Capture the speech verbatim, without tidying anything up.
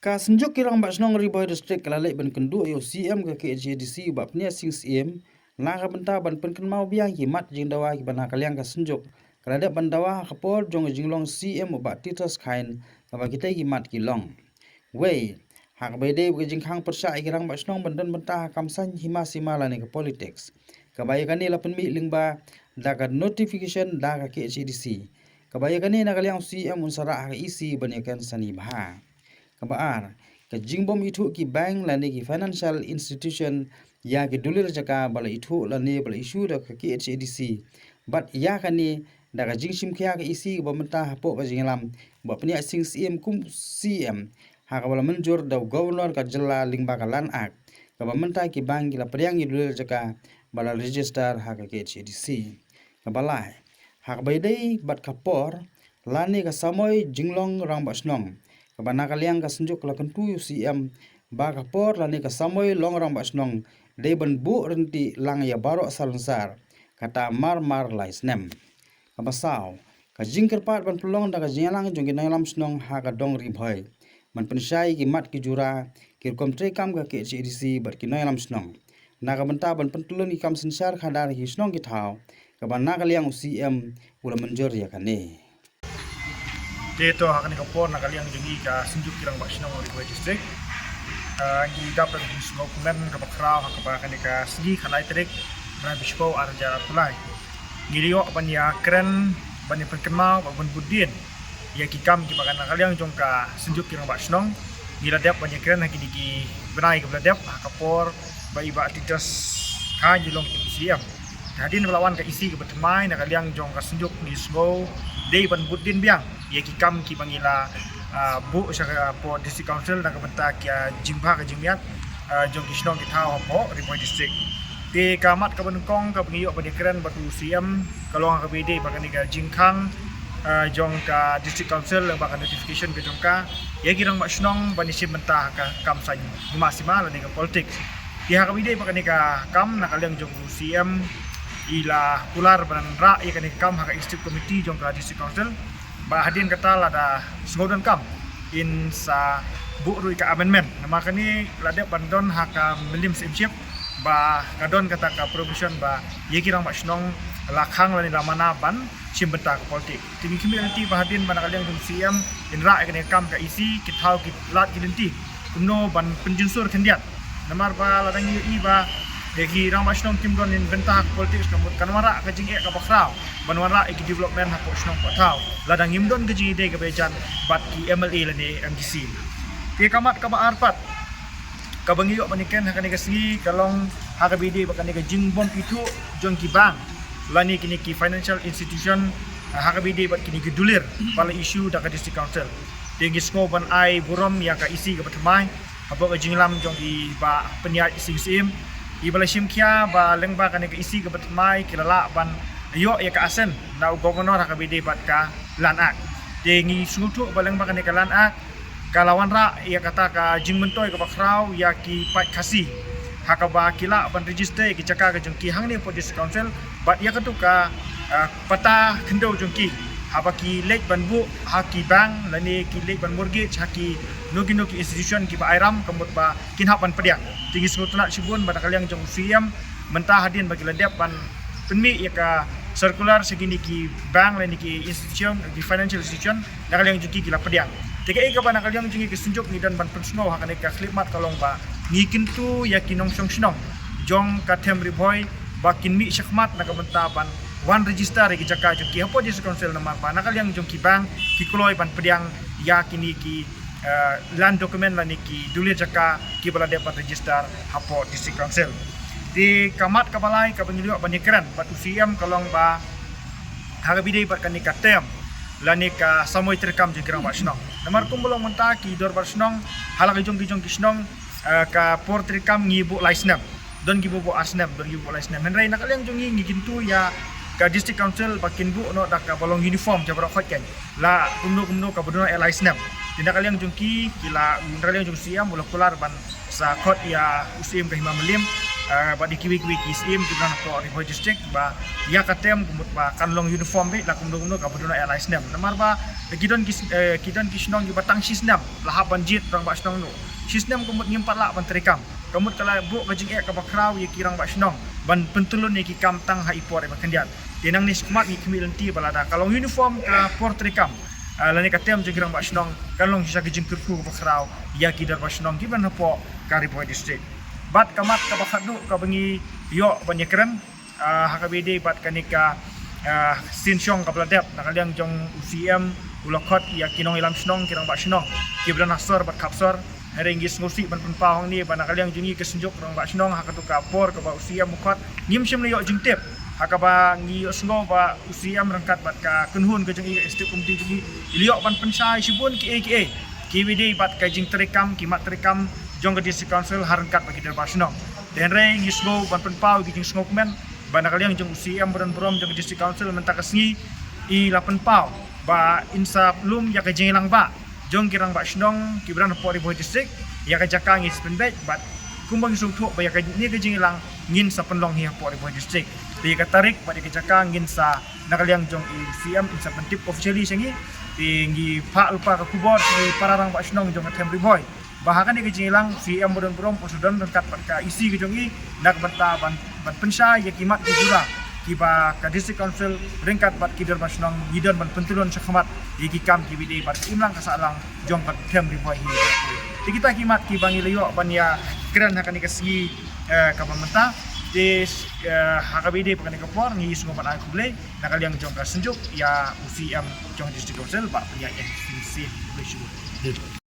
Ka Synjuk ki Rangbah Shnong Ri Bhoi District ka la leit ban kynduh ïa u C M ka K H A D C Bah Pynïaid Sing Syiem na ka bynta ban pynkynmaw biang ki mat jingdawa kiba na ka liang ka Synjuk ka la dep ban dawa ha ka por jong ka jinglong C M u Bah Titus Chyne kaba kitei ki mat ki long. Wei, ha kaba ïadei bad ka jingkhang pyrshah ïa ki Rangbah Shnong ban don bynta ha ka kam saiñ hima sima lane ka politics, kaba ïa kane la pynmih lyngba da ka notification da ka K H A D C, kaba ïa kane na ka liang u C M un sa rah ha ka E C ban ïakren sani bha. Kaba ar, ka jingbym ithuh ki bank lane ki financial institution ïa ki dulir jaka ba la ithuh lane ba la issue da ka K H A D C. Bad ïa kane da ka jingshim khia ka E C kaba mynta hapoh ka jingïalam Bah Pynïaid Sing Syiem kum C M, ha kaba la mynjur da u Governor ka jylla lyngba ka Land Act, kaba mynta ki bank ki la pdiang ïa ki dulir jaka ba la register ha ka K H A D C. Kaba lai, ha kaba ïadei bad ka por lane ka samoi jinglong Rangbah Shnong, kaba na ka liang ka Synjuk ka la kyntu ïa u C M ba ka por lane ka samoi long Rangbah Shnong dei ban buh ryntih lang ïa baroh salonsar, kata mar mar lai snem. Kaba saw, ka jingkyrpad ban pynlong da ka jingïalang jong ki nongïalam shnong ha ka dong Ri Bhoi ban pynshai ïa ki mat ki jura, ki rukom treikam ka K H A D C bad ki nongïalam shnong na ka bynta ban pyntylun ïa ki kam synshar khadar ha ki shnong ki thaw, kaba na ka liang u C M u la mynjur ïa kane. Te to ha kane ka por na ka liang jong ngi ka Synjuk ki Rangbah Shnong Ri Bhoi District, ah, ngi dap da ka jingsngew kmen kaba khraw ha kaba kane ka sngi khatlai tarik bnai ba shiphew arhajar arphew lai ngi la ïoh ban ïakren ban ïa pynkynmaw bad ban bud dien ïa ki kam kiba na ka liang jong ka Synjuk ki Rangbah Shnong. Ngi la dep ban ïakren ha kine ki bnai kiba la dep ha ka por ba i Bah Titus Chyne i long kum C M. Hadien ba la wan ka E C kaba thymmai na ka liang jong ka Synjuk ngi sngew dei ban bud dien biang ïa ki kam kiba ngi la, ah, buh sha ka hapoh District Council na ka bynta ka jingbha ka jingmiat, ah, jong ki shnong ki thaw hapoh Ri Bhoi District. Te ka mat kaba nyngkong kaba ngi ïoh ban ïakren bad u C M ka long ha kaba ïadei bad kane ka jingkhang, ah, jong ka District Council lyngba ka notification ka jong ka ïa ki Rangbah Shnong ban ïashim bynta ha ka kam saiñ hima sima lane ka politics. Te ha kaba ïadei bad kane ka kam na ka liang jong u C M i la kular ban rah ïa kane ka kam ha ka Executive Committee jong ka District Council. Ba hadien kata lada sngewdonkam in sa buh ruh ïa ka amendment. Namar kane la dep ban don ha ka Mylliem Syiemship ba ka don kata ka provision ba ïa ki Rangbah Shnong la khang lane la mana ban shim bynta ka politik. Te ngi khmih lynti ba hadien ba na ka liang jong u C M in rah ïa kane ka kam ka E C ki thaw ki lad ki lynti kumno ban pynjynsur khyndiat. Namar ba lada ngi ïohi ba ïa ki Rangbah Shnong kim don bynta ha ka politik, ka mut kan wanrah ka jingeh kaba khraw ban wanrah ïa ki development hapoh shnong hapoh thaw lada ngim don ka jingïadei kaba ïajan bad ki M L A lane M D C. Te ka mat kaba ar pat kaba ngi ïoh ban ïakren ha kane ka sngi ka long ha kaba ïadei bad kane ka jingbym ithuh jong ki bank lane kine ki financial institution, ha kaba ïadei bad kine ki dulir ba la issue da ka District Council. Te ngi sngew ban ai burom ïa ka E C kaba thymmai hapoh ka jingïalam jong i Bah Pynïaid Sing Syiem, iba la shimkhia ba lyngba kane ka E C kaba thymmai ki la lah ban ïoh ïa ka assent na u Governor ha kaba ïadei bad ka Land Act. Te ngi sngewthuh ba lyngba kane ka Land Act ka la wanrah ïa kata ka jingmyntoi kaba khraw ïa ki paid Khasi ha kaba ki lah ban register ïa ki jaka ka jong ki hangne hapoh District Council bad ïa katu ka, ah, pata khyndew jong ki haba ki leit ban buh ha ki bank lane ki leit ban mortgage ha kino kino ki institution kiba ai ram, ka mut ba kin hap ban pdiang. Te ngi sngewtynnat shibun ba na ka liang jong u C M mynta hadien ba ki la dep ban pynmih ïa ka circular sha kine ki bank lane ki institution, ki financial institution, na ka liang jong ki ki la pdiang. Te kaei kaba na ka liang jong ngi ka Synjuk ngi don ban pynsngew ha kane ka khyllipmat ka long ba ngi kyntu ïa ki nongshong shnong jong ka Them Ri Bhoi ba kin mih shakhmat na ka bynta ban wan register ïa ki jaka jong ki hapoh District Council, namar ba na ka liang jong ki bank ki kloi ban pdiang ïa kine ki, eh, land document lane ki dulir jaka kiba la dep ban register hapoh District Council. Te ka mat kaba lai kaba ngi ïoh ban ïakren bad u C M ka long ba ha kaba ïadei bad kane ka term lane ka samoi treikam jong ki Rangbah Shnong. Namar kumba long mynta ki Dorbar Shnong ha la ka jong ki jong ki shnong, eh, ka por treikam ngi buh lai snem, don kiba buh ar snem, don kiba buh lai snem. Hynrei na ka liang jong ngi ngi kyntu ïa ka District Council ba kin buh noh da kaba long uniform sha baroh khoit, kan, la kumno kumno kaba don ïa lai snem. Te na ka liang jong ki ki la, na ka liang jong u C M u la kular ban sa khot ïa u Syiem ka Hima Mylliem, Ah, bad ïa kiwei kiwei ki syiem kiba don hapoh Ri Bhoi District ba ïa ka term ka mut ba kan long uniform beit la kumno kumno kaba don ïa lai snem. Namar ba ki don ki, eh, ki don ki shnong kiba tang shi snem la hap ban jied rangbah shnong noh. Shi snem ka mut ngim pat lah ban treikam. Ka mut ka la buh ka jingeh kaba khraw ïa ki rangbah shnong ban pyntyllun ïa ki kam tang ha i por iba khyndiat. Te nangne shakhmat ngi khmih lynti ba lada ka long uniform ka por treikam, ah, lane ka term jong ki rangbah shnong, kan long shisha ka jingkyrkhu kaba khraw ïa ki dorbar shnong kiba don hapoh ka Ri Bhoi District. Bad ka mat kaba khatduh kaba ngi ïoh ban ïakren, ah, ha kaba ïadei bad kane ka, ah, synshong kaba la dep na ka liang jong u C M u la khot ïa ki nongïalam shnong, ki rangbah shnong kiba don ha sor bad khap sor. Hynrei ngi sngewsih ban pynpaw hangne ba na ka liang jong ngi ka Synjuk Rangbah Shnong ha kato ka por kaba u C M u khot, ngim shym la ïoh jingtip. Ha kaba ngi ïohsngew ba u C M ryngkat bad ka kynhun ka jong i, ka Executive Committee jong i, i la ïoh ban pynshai shibun kiei kiei kiba ïadei bad ka jingtreikam, ki mat treikam jong ka District Council ha ryngkat bad ki dorbar shnong. Te hynrei ngi sngew ban pynpaw ïa ki jingsngewkmen ba na ka liang jong u C M ba don burom jong ka District Council mynta ka sngi i la pynpaw ba in sa lum ïa ka jingïalang ba jong ki rangbah shnong kiba don hapoh Ri Bhoi District. Ïa ka jaka ngi sa pynbeit bad kumba ngi sngewthuh ba ïa kane ka jingïalang ngin sa pynlong hi hapoh Ri Bhoi District. Te ïa ka tarik bad ïa ka jaka ngin sa, na ka liang jong i C M in sa pyntip officially sha ngi. Te ngi phah lypa ka khubor sha ki para rangbah shnong jong ka Them Ri Bhoi ba ha kane ka jingïalang u C M ba don burom un sa don ryngkat bad ka E C ka jong i na ka bynta ban, ban pynshai ïa ki mat ki jura kiba ka District Council ryngkat bad ki dorbar shnong ngi don ban pyntyllun shakhmat ïa ki kam kiba ïadei bad ka imlang ka sahlang jong ka Them Ri Bhoi hi. Te kita ki mat kiba ngi la ïoh ban ïakren ha kane ka sngi, eh, kaba mynta. Te, eh, ha kaba ïadei bad kane ka por ngi sngew ban ai khublei na ka liang jong ka Synjuk ïa u C M jong District Council Bah Pynïaid N C C. Khublei shibun.